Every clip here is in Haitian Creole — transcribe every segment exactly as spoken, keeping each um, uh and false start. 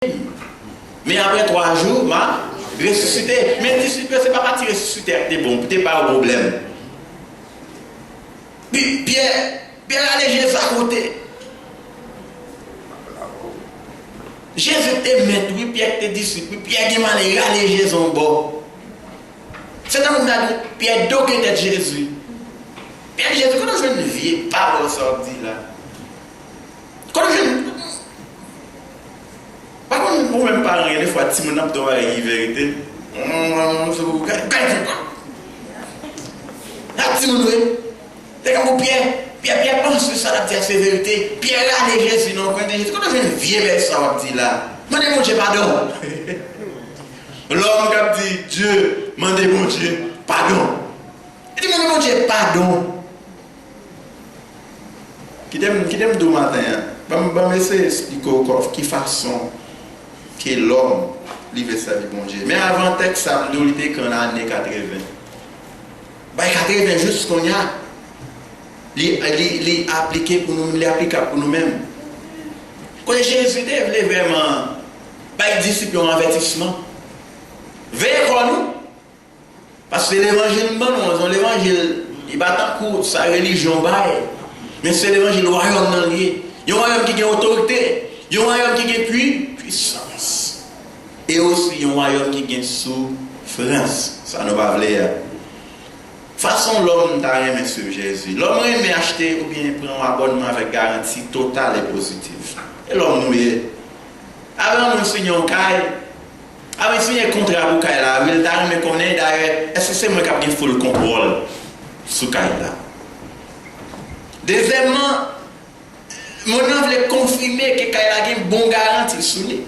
Men apre twa jou, m a resisite. Men disip yo, se pa pati resisite a ki te bon, pou te ba yo pwoblèm. Pi-, Pyè, Pyè rale Jezi akote. Jezi te mèt, wi, Pyè te disip, wi, Pyè gen malè, rale Jezi yon bò. Se tankou m ta di, Pyè doke tèt Jezi. Pyè di Jezi, kote w jwenn vye pawòl sa w ap di la? Kote w jwenn? Pa konn ou menm paran, gen defwa timoun ap di yon bagay ki verite. Gade, gade, gade timoun wi. Te gen pou Pyè, Pyè, Pyè panse sa l ap di a se verite. Pyè rale Jezi nan yon kwen, di Jezi, kote w jwenn vye bèy sa w ap di la? Mande Bondye padon. Lòm k ap di Dye, mande Bondye padon. Li di mande Bondye padon. Kite m, kite m di w maten an. Ban m, ban m eseye esplike w kò-, ki fason ke lòm li vle sèvi Bondye. Men avan tèks sa, m di w li te ekri an ane katreven. Bay katreven jis kounye a, li, li, li aplike pou nou, li aplikab pou nou menm. Kote Jezi te vle vrèman bay disip yo yon avètisman. Veye kò nou. Paske levanjil m ban nou an, se yon levanjil, li pa tankou sa relijyon bay, men se levanjil wayòm nan li ye. Yon wayòm ki gen otorite, yon wayòm ki gen pwi-, pwisans, e osi yon wayòm ki gen soufrans, sa nou pa vle a. Fason lòm ta renmen swiv Jezi. Lòm renmen achte oubyen pran yon abònman avèk garanti total e pozitif. E lòm nou ye. Avan moun siyen yon kay, avan l siyen kontra pou kay la, wi, l ta renmen konnen, dayè, èske se mwen k ap gen full kontwòl sou kay la? Dezyèmman, moun nan vle konfime ke kay la gen bon garanti sou li.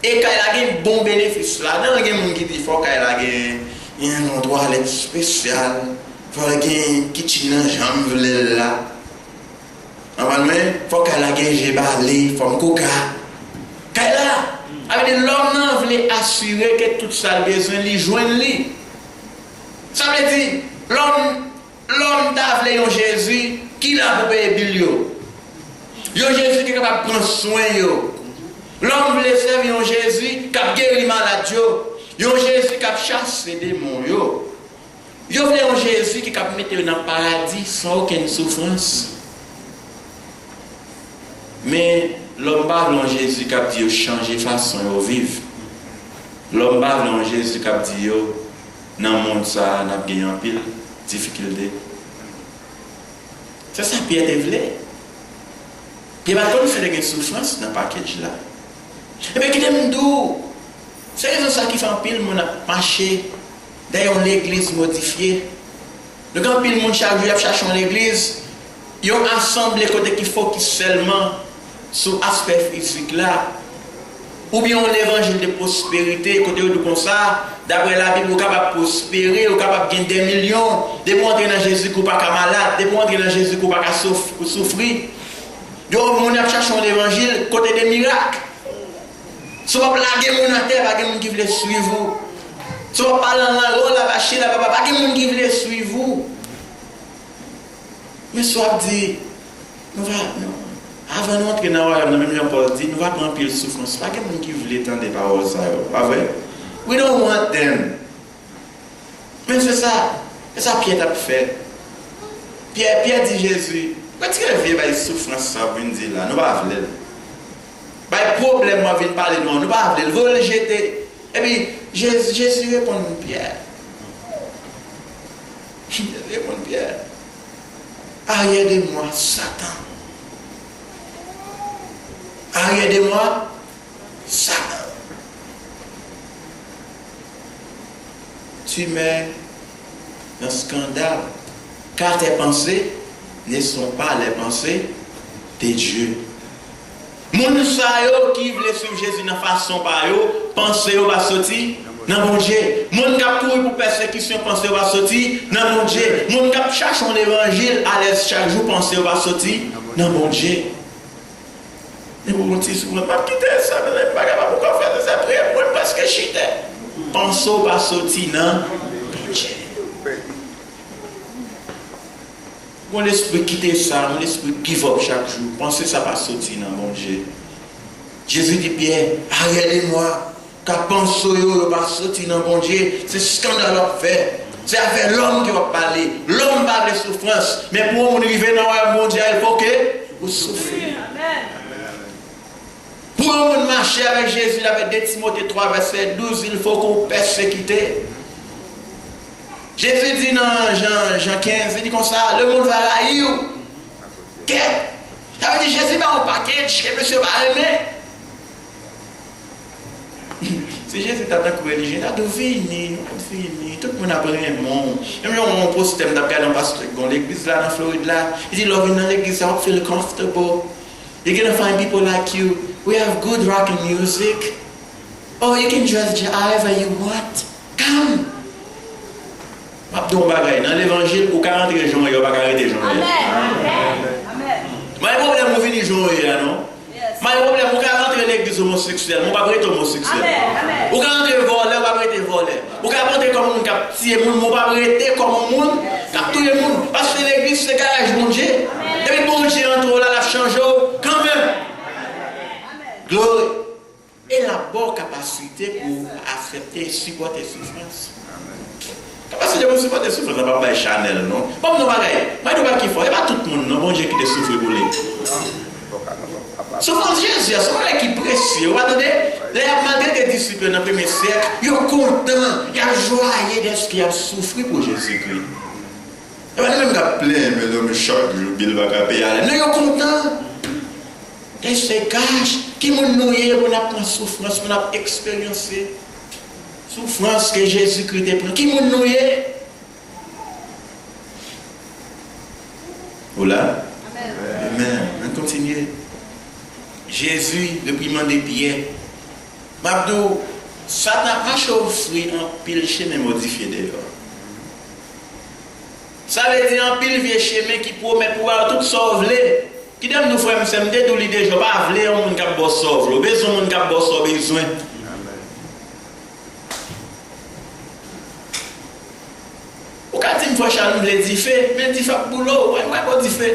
E kay la gen bon benefis ladan l. Gen moun ki di fò kay la gen, gen yon twalèt espesyal, fò l gen kitchen nan jan m vle l la. Anvan mwen, fò kay la gen je bale, fòm koka. Kay la, sa vle di lòm nan vle asire ke tout sa l bezwen, li jwenn li. Sa vle di, lòm, lòm ta vle yon Jezi ki la pou peye bil yo. Yon Jezi ki kapab pran swen yo. Lòm vle sèvi yon Jezi k ap geri malad yo. Yon Jezi k ap chase demon yo. Yo vle yon Jezi ki kab mete yo nan paradi san okenn soufrans. Men, lòm pa vle yon Jezi k ap di yo chanje fason yo viv. Lòm pa vle yon Jezi k ap di yo, nan mond sa a, n ap gen anpil difikilte. Se sa Pyè te vle. Pyè pa t konn si te gen soufrans nan package la. Ebyen, kite m di w, se rezon sa ki fè anpil moun ap mache dèyè yon legliz modifye. Nou gen anpil moun chak jou y ap chache yon legliz, yon asanble kote ki fokis sèlman sou aspè fizik la. Oubyen yon levanjil de pwosperite, kote yo di w konsa, daprè Labib, ou kapab pwospere, ou kapab gen dè milyon. Depi w antre nan Jezi, ke w pa ka malad. Depi w antre nan Jezi, ke w pa ka souf-, soufri. Yo, moun ap chache yon levanjil kote de mirak. Si w ap lage moun atè, pa gen moun ki vle swiv ou. Si w ap pale an lang, oh, la vache, la papa, pa gen moun ki vle swiv ou. Men si w ap di, nou va, nou, avan nou antre nan wayòm nan, menm jan Pòl di, nou va pran anpil soufrans. Pa gen moun ki vle tande pawòl sa yo, pa vre? We don't want them. Men se sa, se sa Pyè t ap fè. Pyè, Pyè di Jezi, retire vye bay soufrans sa w vin di la, nou pa vle l. Bay pwoblèm w ap vin pale nou an, nou pa vle l, voye l jete. Epi, Jezi, Jezi reponn Pyè. Jezi reponn Pyè, arrière de moi, Satan. Arrière de moi, Satan. Tu mets dans scandale, car tes pensées ne sont pas les pensées de Dieu. Moun sa yo ki vle swiv Jezi nan fason pa yo, panse yo pa soti nan Bondye. Moun k ap kouri pou pèsekisyon, panse yo pa soti nan Bondye. Moun k ap chache yon levanjil alèz chak jou, panse yo pa soti nan Bondye. Li pou yon ti soufrans. M ap kite sa, men m pa kapab ankò fè sa, priye pou mwen, m prèske chite. Panse w pa soti nan Bondye. Gon lespri kite sa, yon lespri give up chak jou. Panse sa pa soti nan Bondye. Jezi di Pyè, "Arrière de moi, ka panse yo, yo pa soti nan Bondye, se eskandal w ap fè. Se afè lòm ke w ap pale. Lòm pa vle soufrans, men pou yon moun rive nan wayòm Bondye a, il faut que ou soufri." Pou yon moun mache avèk Jezi, dapre de Timote twa vèsè douz, il faut qu'on persécuté. Jezi di nan Jan, Jan kenz, li di konsa, "Le monde va haïr ou." Kèt! Sa vle di Jezi ba yon package ke mesye pa renmen. Si Jezi ta tankou relijye, ta di w, "Vini, vini, tout moun ap renmen w." Menm jan yon postè m t ap gade yon pastè ki gon legliz la nan Florid la, li di, "Lè w vin nan legliz la, w ap feel comfortable. You're gonna find people like you. We have good rock and music. Oh, you can dress however you want. Come." M ap di w yon bagay, nan levanjil, ou ka rantre jan w ye, ou pa ka rete jan w ye. Amèn. Amèn. Amèn. M pa gen pwoblèm ou vini jan w ye a, non. Yes. M pa gen pwoblèm, ou ka rantre legliz omoseksyèl, men ou p ap rete omoseksyèl. Amèn. Amèn. Ou ka rantre vòlè, ou p ap rete vòlè. Ou ka rantre kòm yon moun k ap tiye moun, men ou p ap rete kòm yon moun k ap touye moun. Paske legliz se garaj Bondye. Amèn. Depi Bondye antre w la, l ap chanje w kanmenm. Amèn. Glori. E l ap ba w kapasite pou w aksepte e sipòte soufrans. Kapasite pou w sipòte soufrans la pa bay Chanèl, non. Ban m di w bagay. Mwen di w bagay ki fò. E pa tout moun, non, Bondye kite soufri pou li. Soufrans Jezi a, se yon bagay ki presye. Ou pa tande? Lè y ap maltrete disip yo nan premye syèk, yo kontan, y ap jwaye dèske y ap soufri pou Jezikri. E pa nou menm k ap plenyen, men lòm chak jou, bil pa ka peye ale. Non, yo kontan. Èske se kach? Ki moun nou ye pou n ap pran soufrans, pou n ap eksperyanse soufrans ke Jezikri te pran? Ki moun nou ye? Ou la? Amèn. Amèn. Ann kontinye. Jezi reprimande Pyè. M ap di w, Satan ap mache ofri anpil chemen modifye deyò. Sa vle di anpil vye chemen ki pwomèt pou ba w tout sa w vle. Kidam nou frè m, sè m, m te di w li deja, w pa vle yon moun k ap ba w sa w vle. Ou bezwen yon moun k ap ba w sa w bezwen. Ou ka di m, "Frè Charles, m vle dife," men dife ap boule w, w pa ba w dife.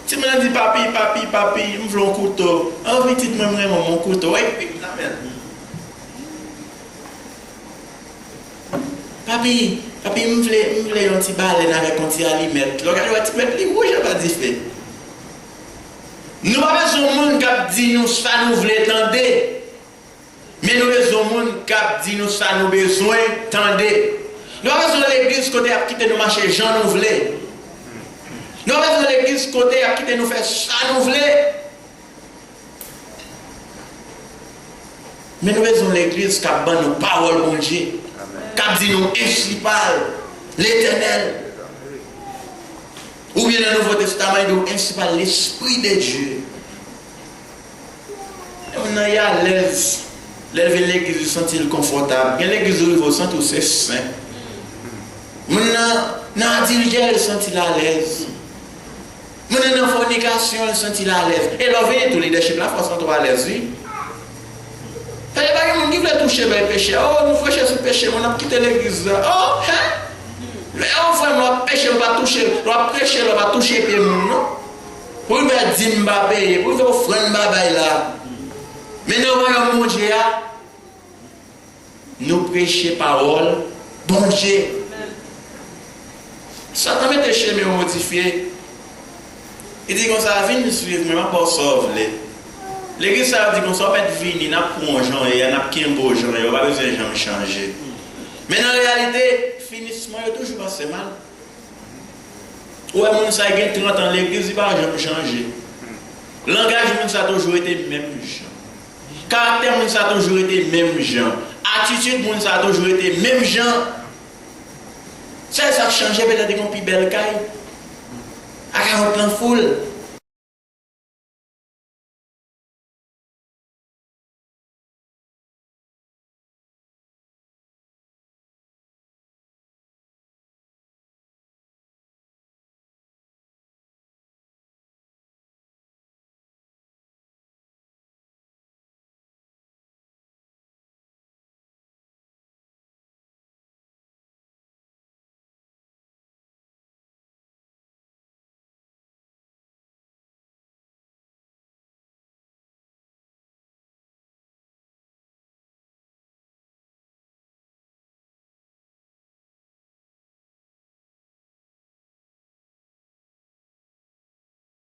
Timoun nan di, "Papi, papi, papi, m vle yon kouto." "An, pitit mwen, m renmen yon kouto." Wi, wi, nan men l. "Papi, papi, m vle, m vle yon ti balèn avèk yon ti alimèt." Lè w gade, w wè ti mèt li wouj anba dife. Nou pa bezwen moun k ap di nou sa nou vle tande. Men nou bezwen moun k ap di nou sa nou bezwen tande. Nou pa bezwen legliz kote y ap kite nou mache jan nou vle. Nou pa bezwen legliz kote y ap kite nou fè sa nou vle. Men nou bezwen legliz k ap ban nou pawòl Bondye, k ap di nou, "Ensi pale Letènèl." Oubyen nan Nouvo Testaman, li di w, "Ensi pale Lespri de Dye." Moun nan, li alèz. Lè l vin legliz, li santi l konfòtab. Gen legliz ou rive, ou santi w se sen. Moun nan, nan adiltè, li santi l alèz. Moun nan, nan fònikasyon, li santi l alèz. E lè w vini tou, lidèchip la fè w santi w alèz, wi. Paske pa gen moun ki vle touche bay peche. Oh, nou preche sou peche, moun ap kite legliz la. Oh, hen! Lè yon frè m ap peche, l pa touche, l ap preche, l pa touche pye moun, non. Pou l fè dim pa peye, pou l fè ofrann pa bay la. Men nan wayòm Bondye a, nou preche pawòl Bondye. Satan mete chemen yo modifye. Li di konsa, "Vin swiv mwen, m ap ba w sa w vle." Legliz sa yo di konsa, "W mèt vini, n ap pran w jan w ye a, n ap kenbe w jan w ye a, w pa bezwen janm chanje." Men nan reyalite, finisman yo toujou pase mal. Ou wè moun sa gen trant an legliz, li pa janm chanje. Langaj moun sa toujou rete menm jan. Karaktè moun sa toujou rete menm jan. Atitid moun sa toujou rete menm jan. Sèl sa k chanje, petèt li gen yon pi bèl kay. Akayòt lan foul.